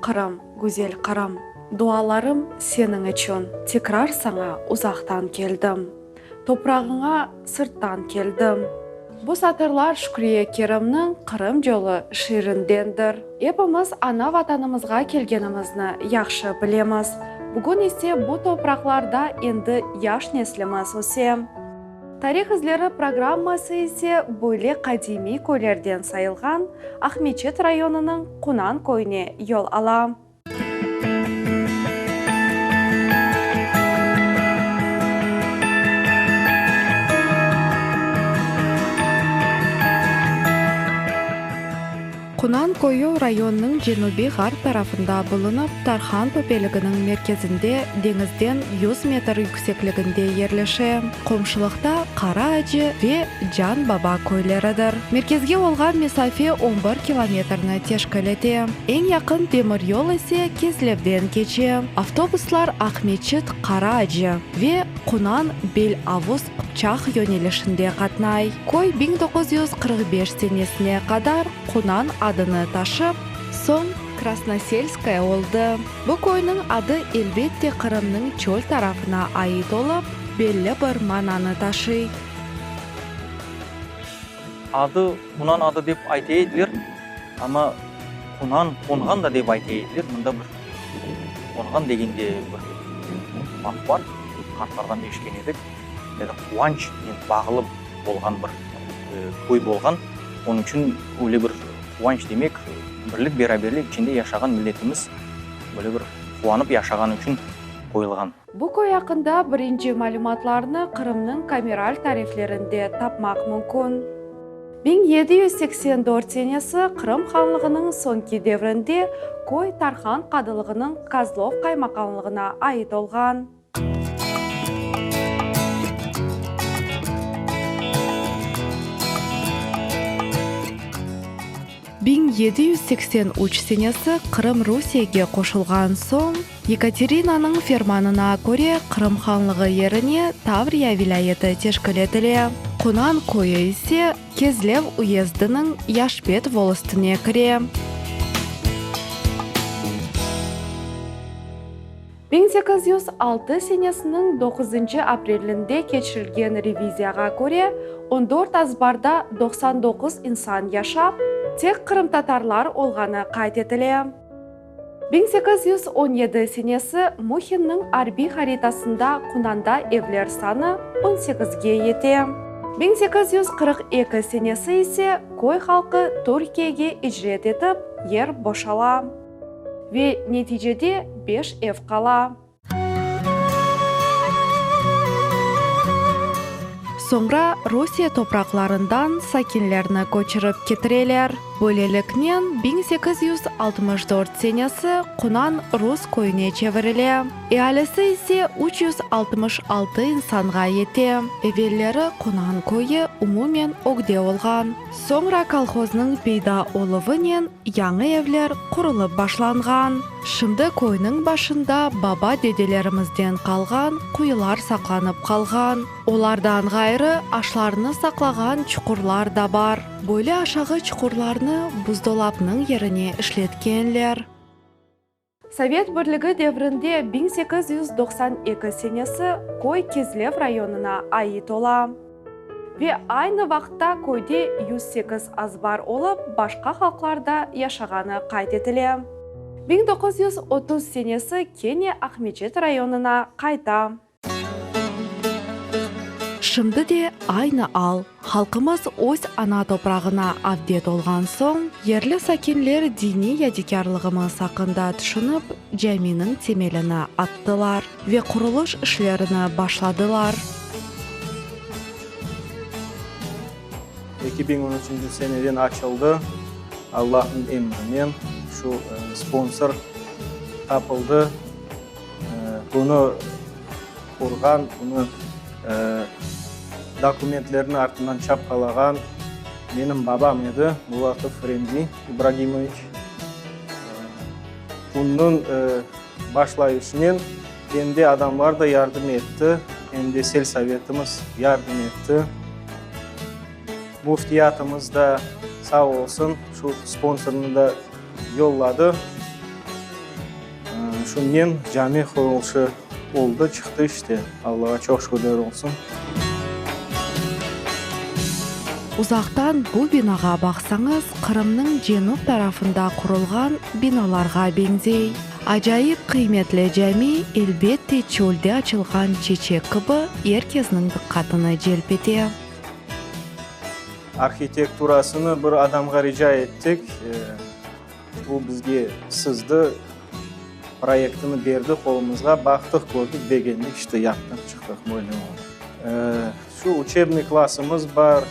Qırım, güzel Qırım, Dualarım seniñ içün, Tekrar saña uzaqtan keldim, Toprağıña sırttan keldim. Bu satırlar Şükriye Kerimniñ Qırım colı şiirindendir. Epimiz ana Vatanımızğa kelgenimizni yahşı bilemiz. Bugün ise bu topraqlarda endi yaş neslimiz öse. Tarih izleri programması ise böyle qadimiy köylerden sayılğan Aqmeçit rayonınıñ Qunan köyüne yol ala. Qunan köyü rayonnıñ cenübiy-ğarp tarafında bulunıp, Tarhan töpeliginiñ merkezinde deñizden yüz metr yüksekliginde yerleşe. Qomşulıqta Qara Acı ve Can Baba köyleridir. Merkezge olğan mesafe on bir kilometrni teşkil ete. Eñ yaqın demiryol ise Kezlevden keçe. Avtobuslar Aqmeçit, Qara Acı ve Qunan, Bel Avuz, Qıpçaq yönelişinde qatnay. Köy 1945 senesine qadar Qunan adını taşıp, soñ Krasnoselskoye oldı. Bu köyniñ adı elbette Qırımnıñ çöl tarafına ait olıp, belli bir mananı taşıy. Adı Qunan adı dep ayta ediler, amma Qunan qonğan da dep ayta ediler. Mında bir qonğan degen de bir laf bar, qartlardan eşitken edik. Ya da quvançnen bağlı olğan bir köy bolğan. Onıñ içün öyle bir quvanç demek, birlik-beraberlik içinde yaşağan milletimiz böyle bir quvanıp yaşağanı içün qoyulğan. Bu köy aqqında birinci malümatlarnı Qırımnıñ kameral tariflerinde tapmaq mümkün. 1784 senesi Qırım hanlığınıñ soñki devrinde köy Tarhan qadılığınıñ Kozlov qaymaqanlığına ait olğan. 1783 senesi Qırım Rusiyege qoşulğan soñ, Yekaterinanıñ fermanına köre Qırım hanlığı yerine Tavriya vilâyeti teşkil etile, Qunan köyü ise Kezlev uyezdiniñ Yaşbet volostine kire. 1806 senesiniñ doquzıncı aprelinde keçirilgen reviziyağa köre, on dört azbarda 99 insan yaşap, tek qırımtatarlar olğanı qayd etile. 1817 senesi Muhinniñ arbiy haritasında Qunanda evler sanı on sekizge yete. 1842 senesi ise köy halqı Türkiyege icret etip, yer boşala. Ve neticede beş ev qala. Soñra Rusiye topraqlarından sakinlerni köçürip ketireler. Böyleliknen, 1864 senesi Qunan rus köyüne çevirile, ealisi ise 366 insanğa yete. Evelleri Qunan köyü umumen ögde olğan. Soñra kolhoznıñ peyda oluvınen yañı evler qurulıp başlanğan. Şimdi köyniñ başında baba-dedelerimizden qalğan quyular saqlanıp qalğan. Olardan ğayrı, aşlarnı saqlağan çuqurlar da bar. Böyle aşağı çuqurlarnı buzdolapnıñ yerine işletkenler. Sovet Birligi devrinde 1892 senesi köy Kezlev rayonına ait ola. Ve aynı vaqıtta köyde 108 azbar olıp, başqa halqlar da yaşağanı qayd etile. 1930 senesi kene Aqmeçit rayonına qayta. Şimdi de aynı al, halqımız öz ana toprağına avdet olğan soñ, yerli sakinler diniy yadikârlığımız aqqında tüşünip, caminiñ temelini attılar ve qurulış işlerini başladılar. 2013 seneden açıldı, Allahnıñ emrinen şu sponsor tapıldı. Bunı qurğan, bunı dokumentlerniñ artından çapqalağan menim babam edi, Bulatov Remzi İbragimoviç. Bunıñ başlayışınen em de adamlar da yardım etti, em de selsovetimiz yardım etti. Müftiyatımız da sağ olsun, şu sponsornı da yolladı. Şunen cami qurulışı oldı, çıqtı işte, Allağa çoq şükürler olsun. Uzaqtan bu binağa baqsañız, Qırımnıñ cenüp tarafında qurulğan binalarğa beñzey. Acayip qıymetli cami, elbette, çölde açılğan çeçek kibi er kesniñ diqqatını celp ete. Arhitekturasını bir adamğa rica ettik, o bizge sızdı, proyektini berdi qolumızğa, baqtıq, kördik, begendik, işte yaptıq, çıqtıq, böyle oldı. Şu uçebnıy klassımız bar,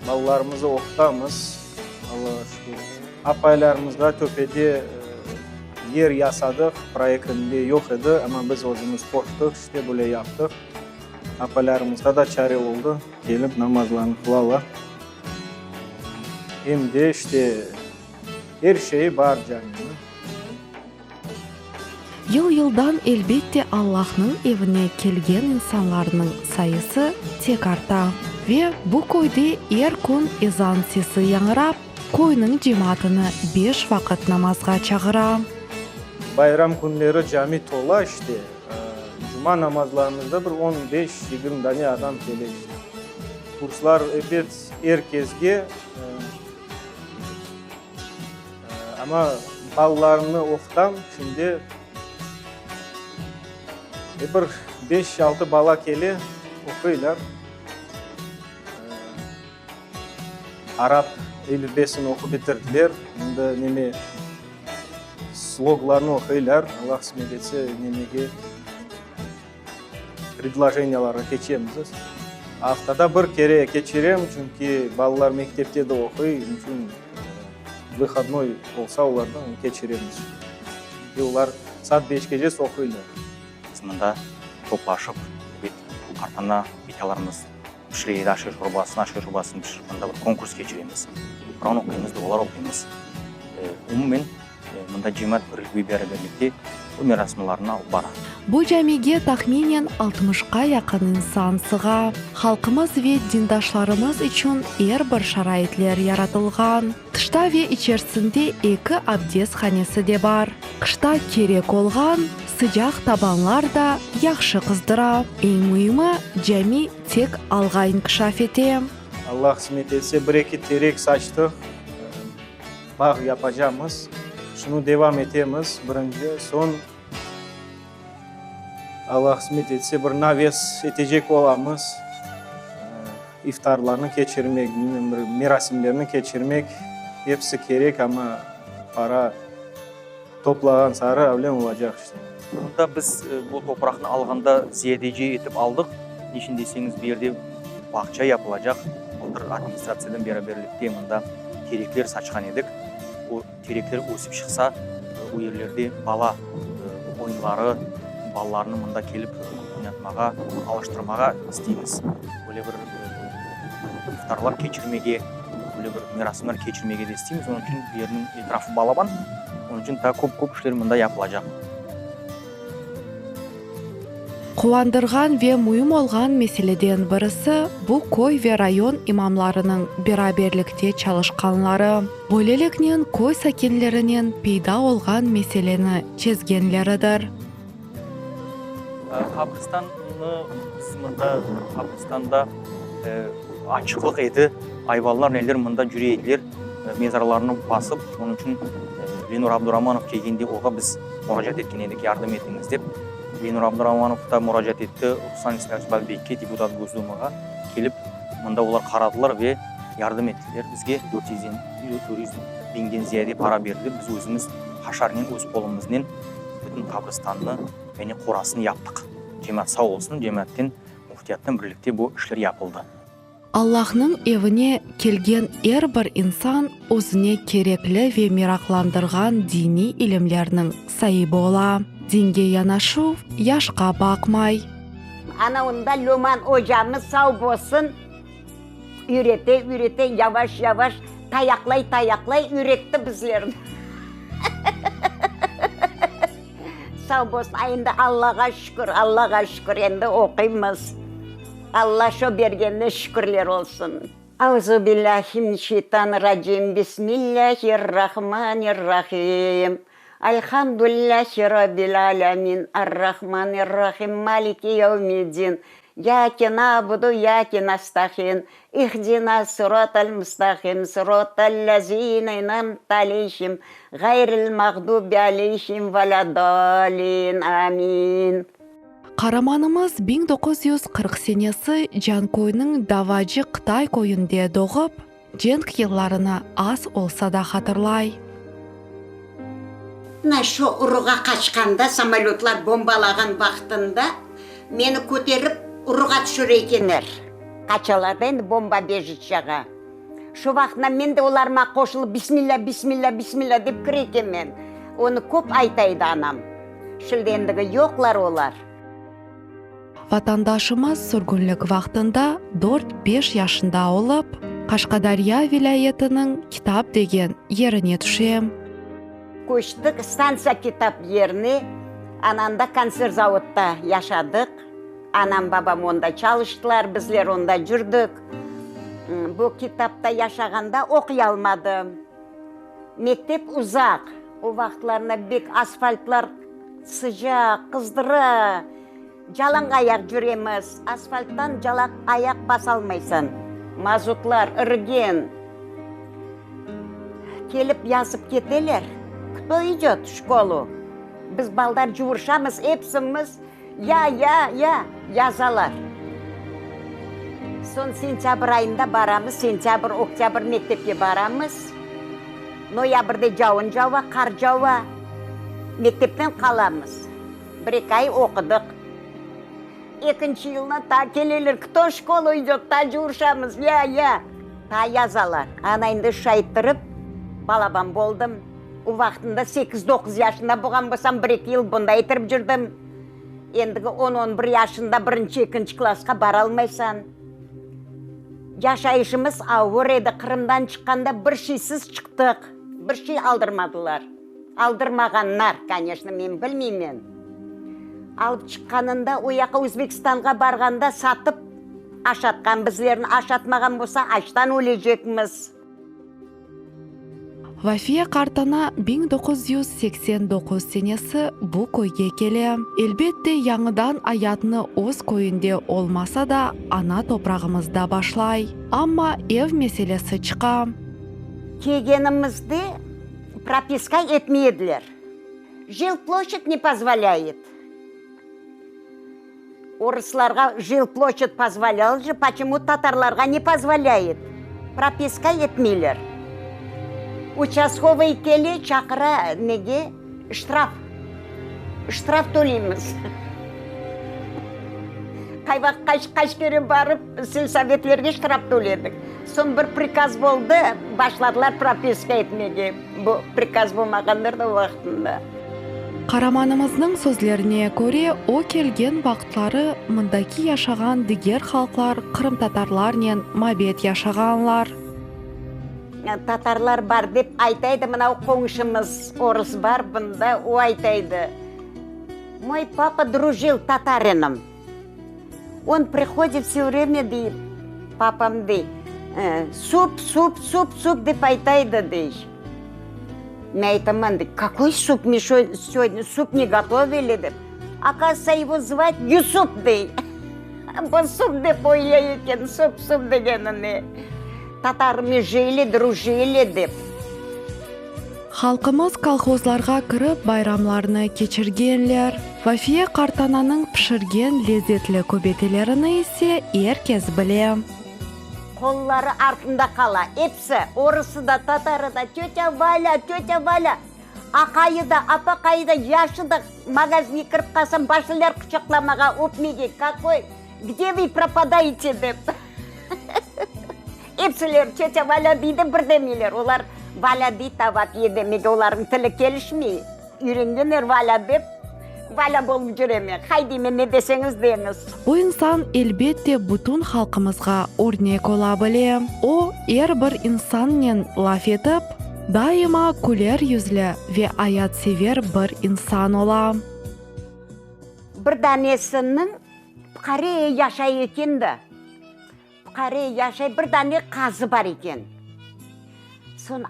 balalarımızı oqutamız, Allağa şükür. Apaylarımızğa töpede yer yasadıq, proyektinde yoq edi, amma biz özümiz qoştıq, işte böyle yaptıq. Apaylarımızğa da çare oldı, kelip namazlarını qılalar. Em de işte er şeyi bar caminiñ. Yıl-yıldan elbette Allahnıñ evine kelgen insanlarnıñ sayısı tek arta ve bu köyde er kün ezan sesi yañırap, köyniñ cemaatını beş vaqıt namazğa çağıra. Bayram künleri cami tola işte, cuma namazlarımızda bir on beş, yigirmi dane adam kele işte. Kurslar ebet er kesge. Amma balalarımnı oqutam, şimdi bir beş-altı bala kele, oquylar. Arap elifbesini oqup bitirdiler, endi neme, sloglarnı oquylar, Allah qısmet etse, nemege. Predloženiyalarğa keçemiz. Aftada bir kere keçirem, çünki balalar mektepte de oquy, onıñ içün vıhodnoy olsa olardan keçiremiz. Çünki olar saat beşkece oquylar. Biz mında toplaşıp, ebet, qartana, bitalarımız pişire edi aşe şorbasını, aşe şorbasını pişirip mında bir konkurs keçiremiz. Quran oquymız, dualar oquymız. Umumen, Mında cemaat birlik ve beraberlikte bu merasımlarnı alıp bara. Bu camige tahminen altmışqa yaqın insan sığa. Halqımız ve dindaşlarımız içün er bir şaraitler yaratılğan. Tışta ve içersinde eki abdest hanesi de bar. Qışta kerek olğan sıcaq tabanlar da yahşı qızdıra. Eñ müimi, cami tek alğa inkişaf ete. Allah qısmet etse, bir-eki terek saçtıq. Bağ yapacamız. Şunı devam etemiz birinci, soñ, Alla qısmet etse, bir naves etecek olamız, iftarlarnı keçirmek, bilmem, bir merasimlerni keçirmek, episi kerek, amma para toplağan sarı avlen olacaq işte. Mında biz bu topraqnı alğanda ziyadece etip aldıq, niçün deseñiz, bu yerde bağça yapılacaq. Bıltır administratsiyadan beraberlikte mında terekler saçqan edik. O terekler ösip çıqsa, o yerlerde bala oyunları, balalarnı mında kelip oynatmağa, alıştırmağa isteymiz. Böyle bir iftarlar keçirmege, böyle bir merasimler keçirmege de isteymiz. Onıñ içün bu yerniñ etrafı balaban, onıñ içün daa köp-köp işler mında yapılacaq. Quvandırğan ve müim olğan meseleden birisi, bu köy ve rayon imamlarınıñ beraberlikte çalışqanları, böyleliknen köy sakinlerinen peyda olğan meseleni çezgenleridir. Qabristannı biz mında, qabristanda açıqlıq edi, ayvanlar neler mında cüre ediler, mezarlarnı basıp, onıñ içün Lenur Abduramanov kelgende oğa biz muracaat etken edik, yardım etiñiz dep. Lenur Abduramanov da muracaat etti Ruslan İsmailovич Balbekke, deputat Gosdumağa, kelip mında olar qaradılar ve yardım ettiler bizge, 400 biñden ziyade para berdiler, biz özümiz haşarnen, öz qolumıznen bütün qabristannı, yani qorasını yaptıq. Cemaat sağ olsun, cemaatten, müftiyattan birlikte bu işler yapıldı. Allahnıñ evine kelgen er bir insan özüne kerekli ve meraqlandırğan diniy ilimlerniñ saibi ola. Dinge yanaşuv yaşqa baqmay. Ana onda Löman ocamız sağ bolsun, üyrete, üyrete, yavaş, yavaş, tayaqlay, tayaqlay üyretti bizlerni. Sağ bolsun, a endi Allağa şükür, Allağa şükür, endi oquymız. Alla şo bergenine şükürler olsun. Auzubillahi mineşşeytanirracim, bismillahirrahmanirrahim. Alhamdulillâhi Rabbil âlemin, Ar-Rahmanir-Rahim, Maliki yevmiddin, İyyâke na'budu ve iyyâke nasta'in, İhdina sıratal mustaqim, sıratal lezîne en'amte aleyhim, ğayril mağdubi aleyhim ve le'd-dâllin. Amin. Qaramanımız 1940 senesi Canköyniñ Davacı Qıtay köyünde doğıp, cenk yıllarını az olsa da hatırlay. Mına şu uruğa qaçqanda, samolötlar bombalağan vaqtında meni köterip uruğa tüşüre ekenler. Qaçalar da endi bombabejiçağa. Şu vaqtında men de olarma qoşulıp bismillâ, bismillâ, bismillâ dep kire ekenmen. Onı köp ayta edi anam. Şimdi endigi yoqlar olar. Vatandaşımız sürgünlik vaqtında dört-beş yaşında olıp, Qaşqadarya vilâyetiniñ Kitap degen yerine tüşe. Köçtik stantsiya Kitap yerine, ananda konserzavodda yaşadıq. Anam, babam onda çalıştılar, bizler onda cürdik. Bu Kitapta yaşağanda oquyalmadım. Mektep uzaq, o vaqıtlarında bek asfaltlar sıcaq, qızdıra, calañ ayaq cüremiz, asfalttan calaq ayaq basalmaysan, mazutlar irigen. Kelip yazıp keteler, Kto idöt v şkolu? Biz baldar cuvurşamız epsimiz. Ya, ya, ya, yazalar. Soñ sentâbr ayında baramız, sentâbr, oktâbr mektepke baramız. Noyabrde cavun cava, qar cava, mektepten qalamız. Bir-eki ay oqudıq. Ekinci yılına taa keleler, Kto v şkolu idöt, taa cuvurşamız, ya, ya. Taa yazalar. Ana endi şayttırıp, balaban boldım. O vaqtında sekiz-doquz yaşında bolğan bolsam, bir-eki yıl bunday ettirip cürdim. Endigi on-on bir yaşında birinci-ekinci klassqa baralmaysan. Yaşayışımız avur edi. Qırımdan çıqqanda bir şeysiz çıqtıq. Bir şey aldırmadılar. Aldırmağanlar, koneçno, men bilmeymen. Alıp çıqqanında o yaqqa Özbekistanğa barğanda satıp aşatqan bizlerni. Aşatmağan bolsa, açtan ölecekmiz. Vafiye qartana 1989 senesi bu köyge kele. Elbette, yañıdan ayatnı öz köyünde olmasa da, ana toprağımızda başlay. Amma ev meselesi çıqa. Kelgenimizde propiska etmey ediler. Жилплощадь ne pozvolâyet. Orıslarğa жилплощадь pozvolâl je, poçemu tatarlarğa ne pozvolâyet? Propiska etmeyler. Uçastkovıy kele, çaqıra nege? Ştraf. Ştraf töleymiz. Qay vaqıt, qaç, qaç kere barıp selsovetlerge ştraf töledik. Soñ bir prikaz boldı, başladılar propiska etmege. Bu prikaz bolmağandır da o vaqtında. Qaramanımıznıñ sözlerine köre, o kelgen vaqıtları mındaki yaşağan diger halqlar qırımtatarlarnen mabet yaşağanlar. Tatarlar bar dep ayta edi, mına o qoñşumız orus bar bunda, o ayta edi, Moy papa drujil tatarinom. On prihodit vse vremya, dey, papam, dey, sup, sup, sup, sup dep ayta edi, dey. Men aytaman, dey, kakoy sup, men şo segodnâ sup ne gotovili, dep. Okazıvtsa, ego zvat Yusup, dey. Bu sup dep oylay eken, sup, sup degenini. Tatarımi jili, drujili, dep. Halqımız kolhozlarğa kirip bayramlarnı keçirgenler. Vafiye qartananıñ pişirgen lezetli köbetelerini ise er kes bile. Qolları artında qala, episi, orısı da, tatarı da, tötâ Valâ, tötâ Valâ, aqayı da, apaqayı da, yaşı da, magazinge kirip qalsam, başlaylar quçaqlamağa, öpmege, kakoy, gde vı propadayete dep. Epsileri tötâ Valâ dey de, bir demeyler. Olar Valâ dey tavap ye demege olarnıñ tili kelişmey. Üyrengenler Valâ dep, Valâ bolıp cüreme. Hay deymen, ne deseñiz deñiz. Bu insan, elbette, bütün halqımızğa örnek ola bile. O, er bir insannen laf etip, daima küler yüzlü ve ayatsever bir insan ola. Bir danesiniñ fuqare yaşay eken da. Fuqare yaşay, bir dane qazı bar eken. Soñ.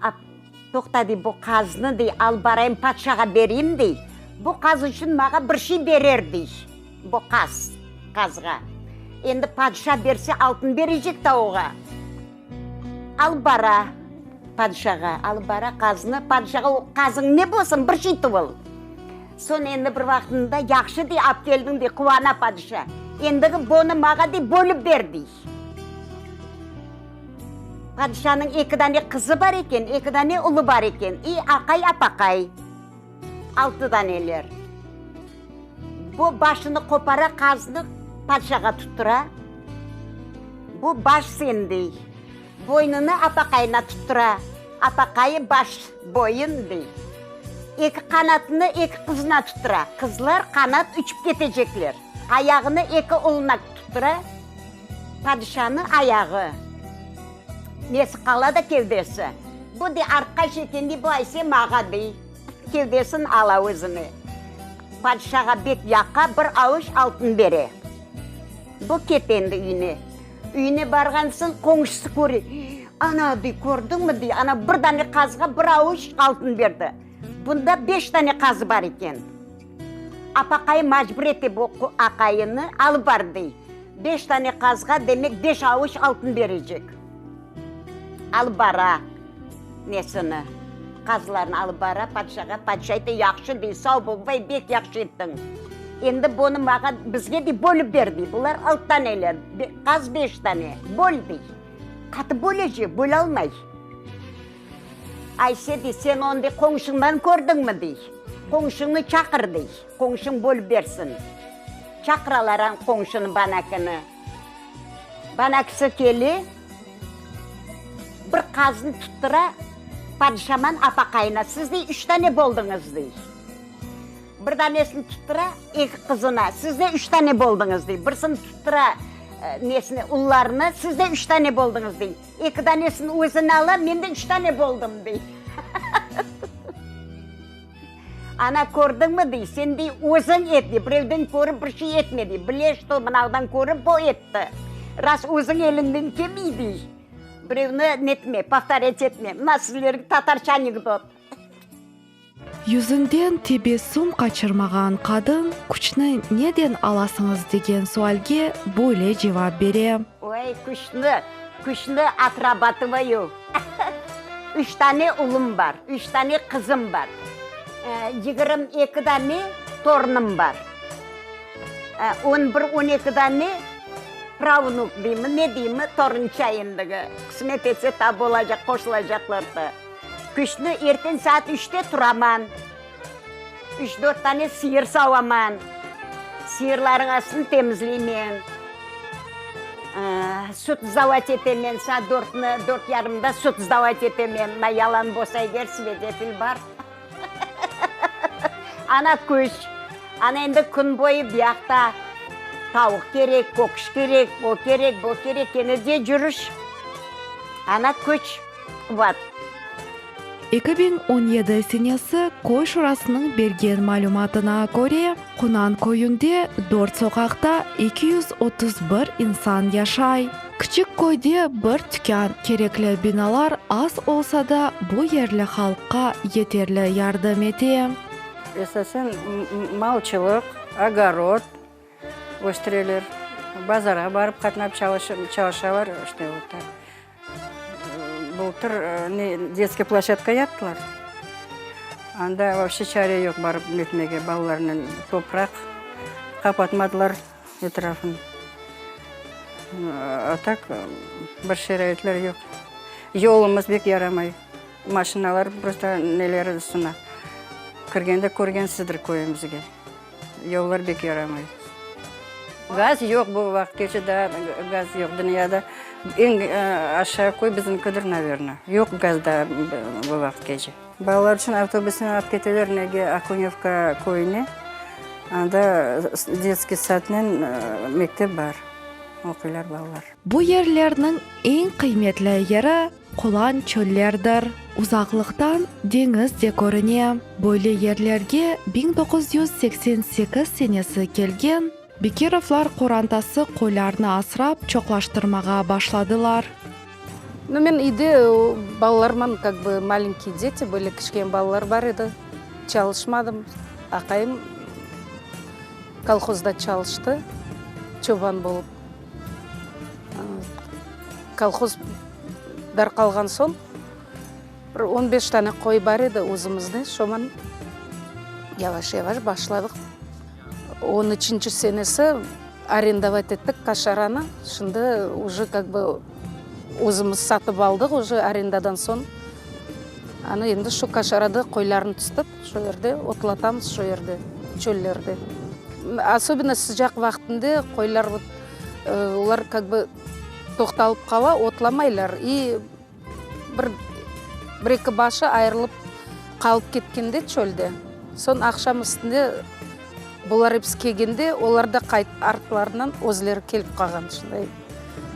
Toqta, dey, bu qaznı, dey, alıp barayım, patşağa bereyim, dey, bu qaz içün mağa bir şey berer, dey, bu qaz, qazğa. Endi padişa berse, altın berecek da oğa. Alıp bara padişağa, alıp bara qaznı, padişağa o qazıñ ne bolsun, bir şey tuvul. Soñ endi bir vaqtında yahşı, dey, alıp keldiñ, dey, quvana padişa. Endigi bonı mağa, dey, bölüp ber, dey. Padişanıñ eki dane qızı bar eken, eki dane ulı bar eken, i aqay, apaqay, altı daneler. Bu başını qopara, qaznı padişağa tuttura. Bu baş sen, dey. Boynunı apaqayına tuttura. Apaqayı baş, boyun, dey. Eki qanatını eki qızına tuttura. Qızlar qanat uçıp ketecekler. Ayağını eki uluna tuttura. Padişanı ayağı, nesi qala da kevdesi. Bu dey artqaç eken dey, bu ayse mağa dey. Kevdesin ala özüne. Padişağa bek yaqa, bir avuç altın bere. Bu kete endi üyüne. Üyüne barğan soñ qoñşusı köre, Ana, dey, kördiñmi, dey, ana bir dane qazğa bir avuç altın berdi. Bunda beş dane qazı bar eken. Apaqayı macbur ete bu aqayını, alıp bar, dey. Beş tane qazğa, demek, beş avuç altın berecek. Alıp bara nesini, qazlarnı alıp bara padişağa. Padişa ayta, yahşı, dey, sav bol, vay, bek yahşı ettiñ. Endi bunı mağa, bizge, dey, bölüp ber, dey. Bular altı taneler, qaz beş tane, böl, dey. Qatı bölecek, bölalmay. Ayse, dey, sen onı, dey, qoñşuñdan kördiñmi, dey. Qoñşuñnı çaqır, dey, qoñşuñ bölüp bersin. Çaqıralar an qoñşunı banakini. Banakisi kele, bir qaznı tuttura, padişaman apaqayına, siz, dey, üç tane boldıñız, dey. Bir danesini tuttura, eki qızına, siz de üç tane boldıñız, dey. Birisini tuttura, nesine, ullarına, siz de üç tane boldıñız, dey. Eki danesini özüne ala, men de üç tane boldım, dey. Ana, kördiñmi, dey, sen, dey, özüñ et, dey, birevden körip bir şey etme, dey, bile, çto mınavdan körip bu etti. Ras özüñ eliñden kelmey, dey, birevni netme, povtorât etme. Mına sizlerge tatarça anekdot. Yüzünden tebessüm qaçırmağan qadın küçni neden alasıñız degen sualge böyle cevap bere. Oy, küçni, küçni otrabatıvayu. Üç tane ulum bar, üç tane qızım bar, 22 dane torunım bar, on bir, on eki dane pravnuk deymi, ne deymi, torunça endigi, qısmet etse ta bolacaq, qoşulacaqlar da. Küçni erten saat üçte turaman, üç-dört tane sıyır savaman, sıyırlarıñ astını temizleymen, süt sdavat etemen, saat dörtni, dört yarımda süt sdavat etemen, mına yalan bolsa eger, svedetl bar. Ana küç, ana endi kün boyu buyaqta tavuq kerek, köküş kerek, o kerek, bu kerek, kene de cürüş. Ana küç. Quvat. 2017 senesi köy şurasınıñ bergen malümatına köre, Qunan köyünde dört soqaqta 231 insan yaşay. Kiçik köyde bir tükân, kerekli binalar az olsa da, bu yerli halqqa yeterli yardım ete. Esasen malçılıq, ogorod östüreler, bazarğa barıp qatnap çalışalar, işte vot tak. Bıltır ne detskiy ploşçadka yaptılar. Anda vapşe çare yoq barıp netmege balalarnen topraq qapatmadılar etrafını. A tak bir şaraitler yoq. Yolumız bek yaramay. Maşinalar prosto neleri sına. Kirgende körgensizdir köyümizge. Yollar bek yaramay. Gaz yoq bu vaqıtqace daa gaz yoq dünyada. Eñ aşağı köy bizimkidir, naverno. Yoq gaz daa bu vaqıtqace. Balalar içün avtobusnen alıp keteler nege Okunevka köyüne. Anda detskiy sadnen mektep bar, oquylar balalar. Bu yerlerniñ eñ qıymetli yeri Qulan çöllerdir. Uzaqlıqtan deñiz de körüne. Böyle yerlerge 1988 senesi kelgen Bekirovlar qorantası qoylarnı asrap çoqlaştırmağa başladılar. Nu, men üyde balalarman, kak bı, malenkiye deti были, kiçkene balalar bar edi, çalışmadım. Aqayım kolhozda çalıştı, çoban bolıp. Kolhoz darqalğan soñ, bir on beş tane qoy bar edi özümizde, şoman yavaş-yavaş başladıq. On üçünci senesi arendovat ettik kaşaranı, şimdi uje kak bı özümiz satıp aldıq uje arendadan soñ. Ana endi şu kaşarada qoylarnı tutıp, şu yerde otlatamız, şu yerde, çöllerde. Osobenno sıcaq vaqtında qoylar vot, olar kak bı toqtalıp qala, otlamaylar i bir, bir-eki başı ayırılıp qalıp ketkende çölde, soñ aqşam üstünde bular episi kelgende, olar da qayt, artlarından özleri kelip qalğan, şunday,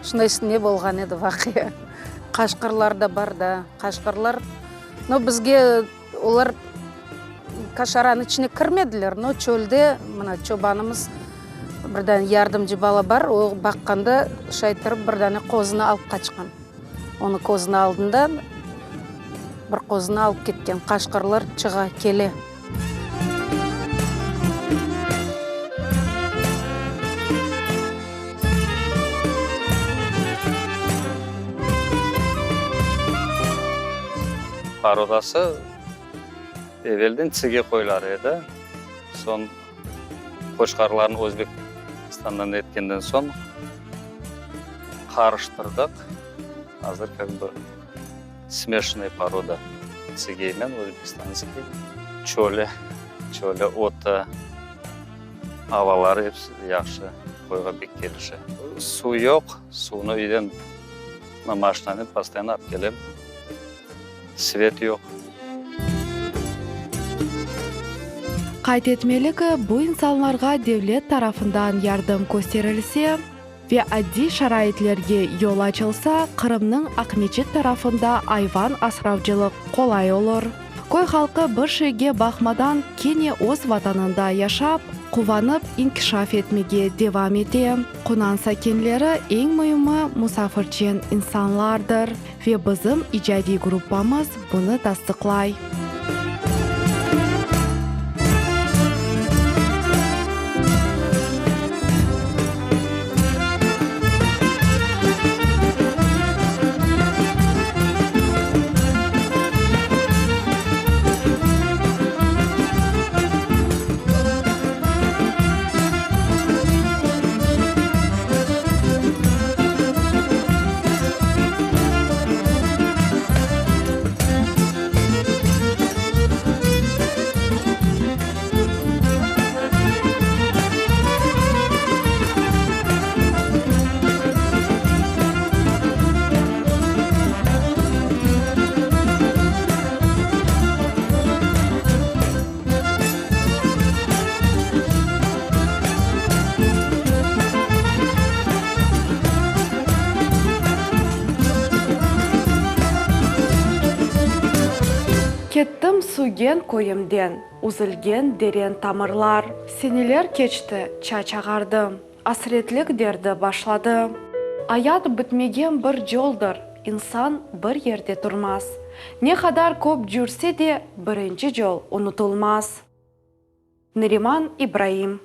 şunday ne bolğan edi vaqia. Qaşqırlar da bar da, qaşqırlar, no, bizge olar kaşaranıñ içine kirmediler, no, çölde mına çobanımız, bir dane yardımcı bala bar, o baqqanda şaytırıp bir dane qozunı alıp qaçqan. Onıñ közüniñ aldında bir qozunı alıp ketken, qaşqırlar çığa, kele. Parodası evelden tsige qoylar edi, soñ qoçqarlarnı Özbekistandan etkenden soñ qarıştırdıq, azır kak bı smeşanıy poroda, tsigeymen özbekistanskiy, çöli, çöli, otı, avaları episi yahşı, qoyğa bek kelişe. Suv yoq, suvnı üyden maşinanen postoyanno alıp kelem. Svet yoq. Qayd etmeli ki, bu insanlarğa devlet tarafından yardım kösterilse ve addiy şaraitlerge yol açılsa, Qırımnıñ Aqmeçit tarafında ayvan asravcılıq qolay olur. Köy halqı bir şeyge baqmadan kene öz vatanında yaşap, quvanıp inkişaf etmege devam ete. Qunan sakinleri eñ müimi musafirçen insanlardır. Ve bizim icadiy gruppamız bunı tasdıqlay. Kettim süygen köyümden, Üzülgen deren tamırlar. Seneler keçti, çaç ağardı, Asretlik derdi başladı. Ayat bitmegen bir coldır, İnsan bir yerde turmaz. Ne qadar köp cürse de, Birinci col unutılmaz. Neriman İbraim.